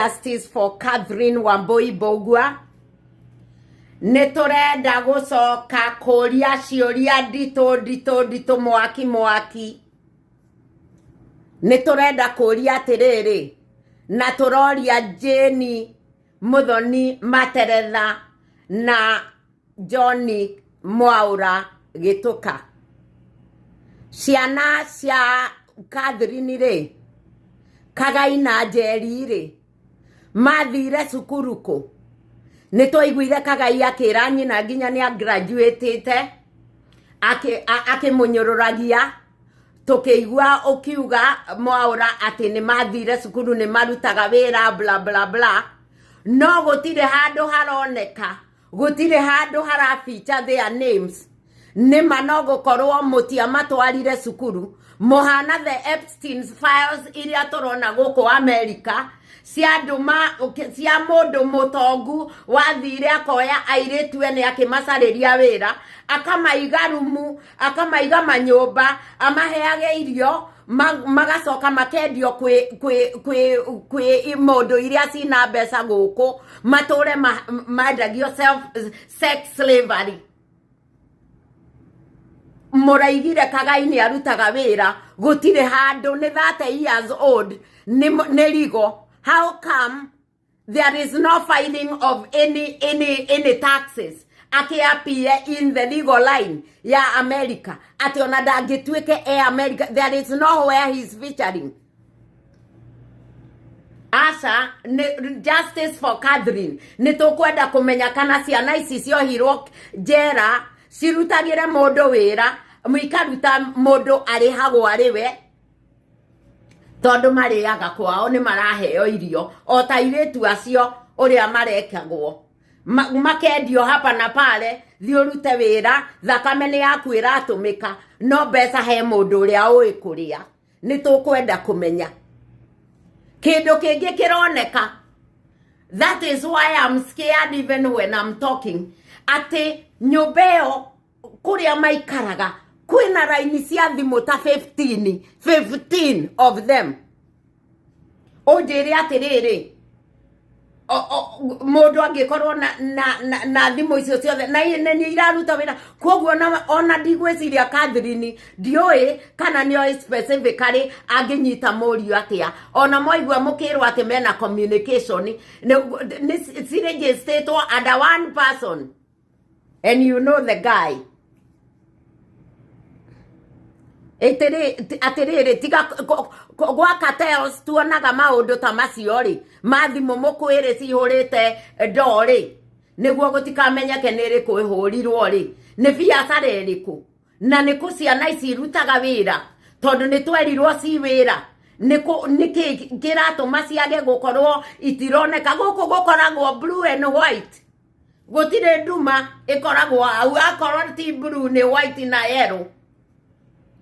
Justice for Catherine Wambui Mbũgua. Nĩ tũrenda gũcoka kũria ciũria nditũ nditũ nditũ mwaki mwaki. Nĩ tũrenda kũria atĩrĩrĩ, na tũroria Jane Muthoni Materetha na John Mwaũra Gĩtũka. Ciana cia Catherine rĩ, Kagai na Njeri rĩ, mathire cukuru kũ? Nĩ twaiguire Kagai akĩra nyina nginya nĩ agraduatĩte, akĩmũnyũrũragia, tũkĩigua ũkiuga Mwaũra atĩ nĩ mathire cukuru nĩ marutaga wĩra bla bla bla, no gũtirĩ handũ haroneka Gũtirĩ handũ hara feature their names. Nĩma no gũkorwo mũtiamatwarire cukuru. Mũhana the Epstein's files iria tũrona gũkũ America cia andũ ma cia mũndũ mũtongu wathire akoya airĩtu ene akĩmacarĩria wĩra akamaiga rumu akamaiga manyũmba amaheage irio magacoka makendio kwĩ kwĩ kwĩ kwĩ mũndũ iria cina mbeca gũkũ matũre mendagio self sex slavery. Mũraigire Kagai nĩ arutaga wĩra gũtirĩ handũ nĩ 30 years old nĩ rigo. How come there is no filing of any taxes akĩappear in the legal line ya America atĩ ona ndangĩtuĩke e America? There is nowhere he is featuring. Aca nĩ justice for Catherine. Nĩ tũkwenda kũmenya kana ciana ici ciohirwo njera cirutagĩre mũndũ wĩra, ikaruta mũndũ arĩhagwo arĩ we, tondũ marĩaga kwao nĩ maraheo irio o ta airĩtu acio ũrĩa marekagwo. Makendio hapa na pale, thiĩ ũrute wĩra, thakame nĩ yaku ĩratũmĩka, no mbeca he mũndũ ũrĩa ũĩ kũrĩa. Nĩ tũkwenda kũmenya kĩndũ kĩngĩ kĩroneka. That is why I'm scared even when I'm talking, atĩ nyũmba ĩyo kũrĩa maikaraga kwĩna raini cia thimũ ta 15, 15 of them. Ũnjĩre atĩrĩrĩ, mũndũ angĩkorwo na thimũ icio ciothe na nĩ iraruta wĩra, koguo ona ndigwĩciria Catherine, ndiũĩ kana nĩoĩ specifically angĩnyita mũriũ atĩa. Ona mwaigua mũkĩrwo atĩ mena communication nĩ ciregisterĩtwo under one person, and you know the guy. Atĩrĩrĩ, tiga gwaka tales, tuonaga maũndũ ta macio rĩ ma thimũ mũkwĩrĩ cihũrĩte ndoo rĩ, nĩguo gũtikamenyeke nĩ ĩrĩkũ ĩhũrirwo rĩ, nĩ biacara ĩrĩkũ na nĩ kũ ciana ici irutaga wĩra, tondũ nĩ twerirwo ci wĩra. Nĩ kũ nĩkĩ kĩratũma ciage gũkorwo itironeka gũkũ? Gũkoragwo blue and white, gũtirĩ nduma ĩkoragwo hau. Akorwo ti blue nĩ white na yellow.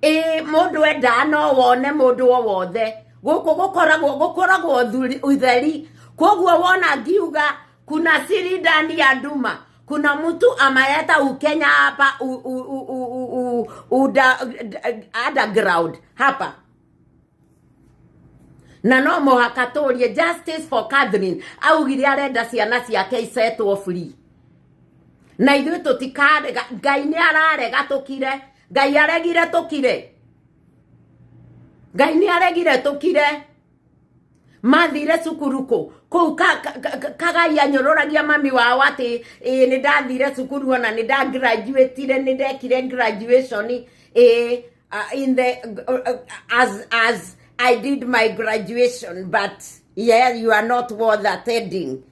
Ĩ mũndũ endaa no wone mũndũ o wothe gũkũ gũkoragwo ũtheri. Koguo wona ngiuga kuna siri ndani ya nduma, kuna mtu ameleta Ukenya hapa underground hapa, na no mũhaka tũrie justice for Catherine. Augire arenda ciana ciake isetwo free, na ithuĩ tũtikarega. Ngai nĩ ararega tũkire, Ngai aregire tũkire, Ngai nĩ aregire tũkire. Mathire cukuru kũ kũu Kagai anyũrũragia mami wao atĩ ĩĩ nĩ ndathire cukuru ona nĩ ndagraduatire, nĩ ndekire graduation ĩĩ in the as I did my graduation, but yeah, you are not worth attending.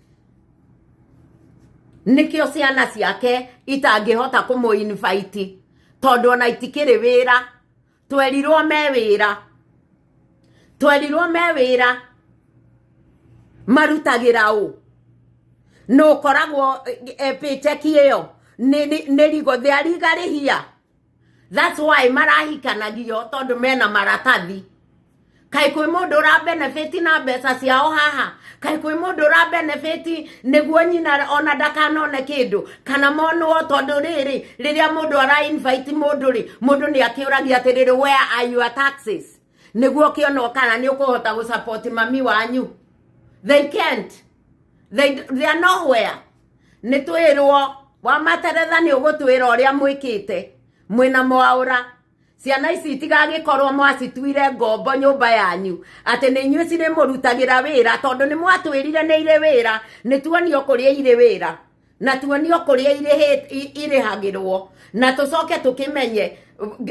Nĩkĩo ciana ciake itangĩhota kũmũ invite, tondũ ona itikĩrĩ wĩra. Twerirwo me wĩra, twerirwo me wĩra marutagĩra ũ no ũkoragwo paycheck ĩyo nĩ rigo. They are legally here, that's why marahikanagio, tondũ mena maratathi. Kaĩ kwĩ mũndũ ũra benefit na mbeca ciao haha? Kaĩ kwĩ mũndũ ũra benefit nĩguo nyina ona ndakanone kĩndũ kana monwo? Tondũ rĩrĩ, rĩrĩa mũndũ ara invite mũndũ rĩ, mũndũ nĩ akĩũragia atĩrĩrĩ, "Where are your taxes?" nĩguo ũkĩonwo kana nĩ ũkũhota gũsupport mami wanyu. They can't, they are nowhere. Nĩ twĩrwo wa materetha, nĩ ũgũtwĩra ũrĩa mwĩkĩte mwĩna mwaũra. Ciana ici itigagĩkorwo mwacituire ngombo nyũmba yanyu, atĩ nĩ inyuĩ cirĩ mũrutagĩra wĩra, tondũ nĩ mwatwĩrire nĩ irĩ wĩra. Nĩ tuonio kũrĩa irĩ wĩra na tuonio kũrĩa irĩhagĩrwo, na tũcoke tũkĩmenye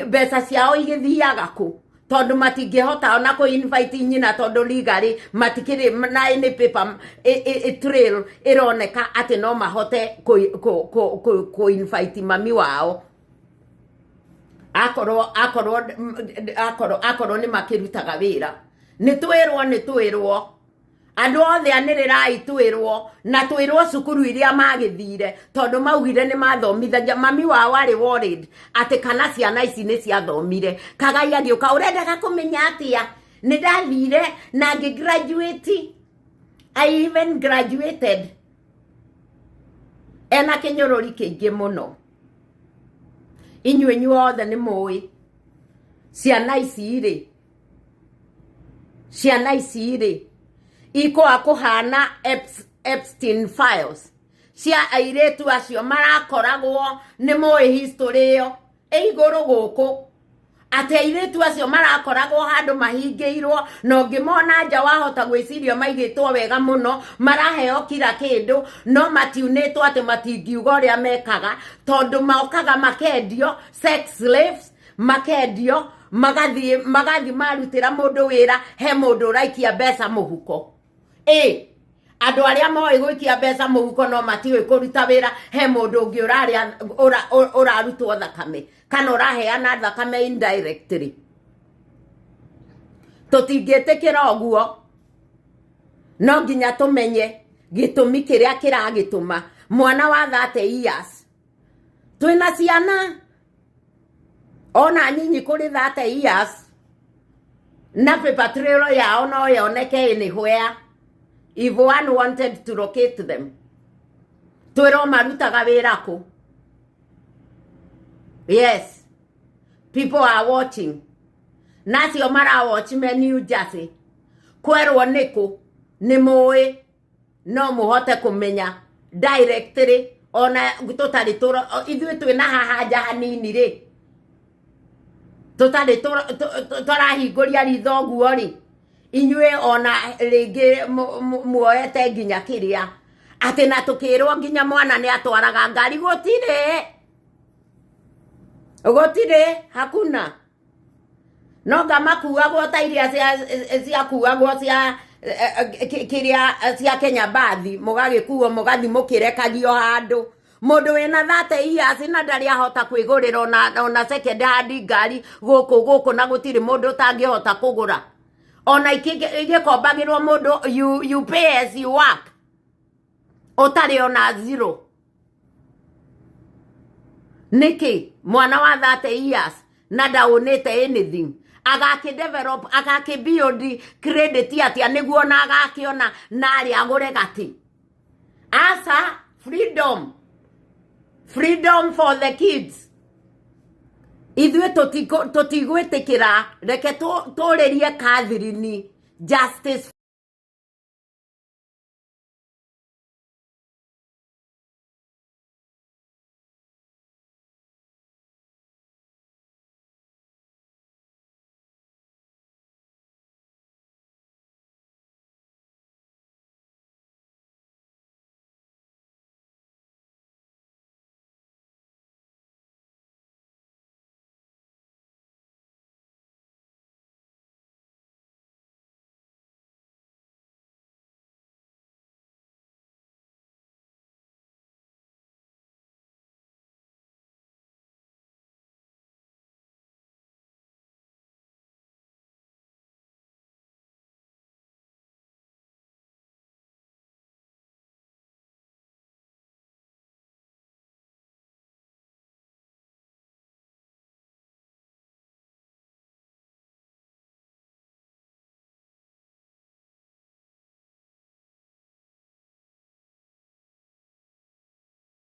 mbeca ciao igĩthiaga kũ, tondũ matingĩhota ona kũ invite nyina, tondũ legally matikĩrĩ na any paper trail ĩroneka atĩ no mahote kũ invite mami wao, akorwo nĩ makĩrutaga wĩra. Nĩ twĩrwo andũ othe anĩrĩrai, twĩrwo na twĩrwo cukuru iria magĩthire, tondũ maugire nĩ mathomithagia. Mami wao arĩ worried atĩ kana ciana ici nĩ ciathomire. Kagai agĩũka, ũrendaga kũmenya atĩa? Nĩ ndathire na ngĩ graduate. I even graduated. Ena kĩnyũrũri kĩingĩ mũno. Inyuĩ inyuothe nĩ mũĩ ciana ici rĩ, ciana ici rĩ ikũa kũhana Epstein files cia airĩtu acio marakoragwo. Nĩ mũĩ history ĩyo ĩ igũrũ gũkũ, atĩ airĩtu acio marakoragwo handũ mahingĩirwo, na ũngĩmona nja wahota gwĩciria maigĩtwo wega mũno, maraheo kila kĩndũ, no matiunĩtwo atĩ matingiuga ũrĩa mekaga, tondũ mokaga makendio, sex slaves, makendio magathiĩ marutĩra mũndũ wĩra. He mũndũ ũraikia mbeca mũhuko. Ĩ andũ arĩa moĩ gũikia mbeca mũhuko no matiũĩ kũruta wĩra. He mũndũ ũngĩ ũrarĩa ũrarutwo thakame kana ũraheana thakame indirectly. Tũtingĩtĩkĩra ũguo. No nginya tũmenye gĩtũmi kĩrĩa kĩragĩtũma mwana wa 30 years, twĩna ciana ona nyinyi kũrĩ 30 years, na paper trail yao no yoneke anywhere if one wanted to locate them. Twĩrwo marutaga wĩra kũ. Yes, people are watching, na acio marawatch me New Jersey. Kwerwo nĩkũ nĩ mũĩ, no mũhote kũmenya directly ona tũtarĩ ithuĩ twĩna haha nja hanini rĩ, tũtarĩ tũrahingũria ritho ũguo rĩ. Inyuĩ ona rĩngĩ muoete nginya kĩrĩa atĩ na tũkĩrwo nginya mwana nĩ atwaraga ngari. Gũtirĩ, gũtirĩ, hakuna. No ngamakuagwo ta iria ciakuagwo cia kĩrĩa cia Kenya bathi, mũgagĩkuo mũgathi mũkĩrekagio handũ. Mũndũ wĩna 30 years na ndarĩ ahota kwĩgũrĩra ona second hand ngari gũkũ, na gũtirĩ mũndũ ũtangĩhota kũgũra, ona igĩkombagĩrwo mũndũ, you pay as you work, ũtarĩ ona zero. Nĩkĩ mwana wa 30 years na ndaũnĩte anything agakĩ develop, agakĩ build credit atĩa nĩguo na agakĩona narĩ agũre gati? Asa, freedom, freedom for the kids. Ithuĩ tũtigwĩtĩkĩra. Reke tũrĩrie Catherine justice.